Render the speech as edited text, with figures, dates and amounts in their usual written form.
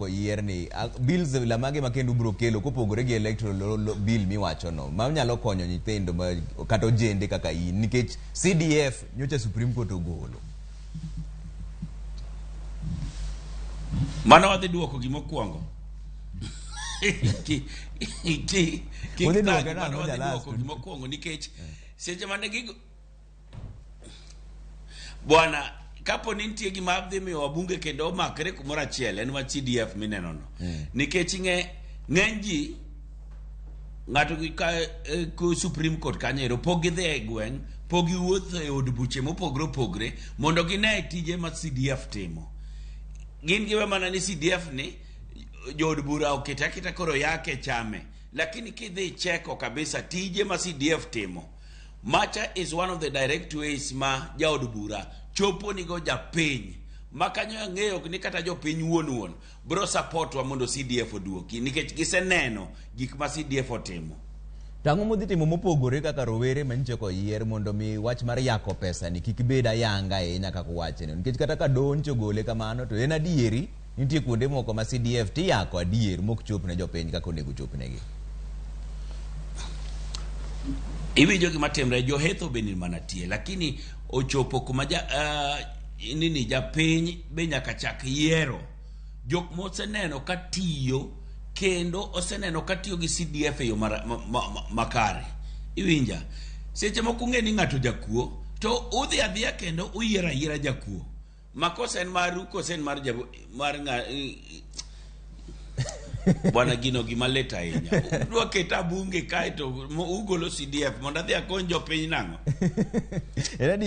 oyier ni bills la mage ma kendo ubiro kelo kopogore gi electoral bill miwachono ma nyalo konyo nyithindo ma, kata ojende kaka in, nikech CDF nyocha Supreme Court ogolo. Mano wadhi duoko gimokwongo. Kik Udhi duoke thagi, nang'o, mano wadhi Jalas? duoko gimokwongo nikech seche mane gigo bwana, kapo ni nitie gima dhi miyo wabunge kendo omakre kumoro achiel, en wach CDF mineno no. Nikech ing'e ng'eny ji ng'ato gi ka ko Supreme Court kanyo ero pok gidhi e gweng', pok giwuotho e od buche mopogre opogre mondo gine tije ma CDF timo. Gin giwe mana ni CDF ni jood bura okete aketa koro yake chame, lakini kidhi cheko kabisa tije ma CDF timo, macha is one of the direct ways ma jaod bura chopo nigo japiny ma kanyo. Ang'eyo ni kata jopiny wuon wuon bro support wa mondo CDF oduoki nikech giseneno gik ma CDF otimo. To ang'o modhi timo mopogore kaka rowere manyicho koyier mondo mi wach mar yako pesa ni kik bed ayanga ahinya kaka uwacheni? Nikech kata ka doho nyicho gole kamano, to en adieri nitie kuonde moko ma CDF tiyako adier mok chop ne jopiny kaka onego chopnegi. Iwinjo gima timre, johetho be ni mana tie, lakini ochopo kuma ja, nini, japiny be nyaka chak yiero jok moseneno ka tiyo kendo oseneno ka tiyo gi CDF e yo makare. Iwinja, seche moko ung'e ni ng'ato jakuo to udhi adhiya kendo uyiero ayiera jakuo. Makosa en maru koso en mar jabu, mar ng'a bwana? Gino gima lit ahinya. Udwa keta bunge kae to ugolo CDF mondo adhi akony jopiny nang'o? En adier.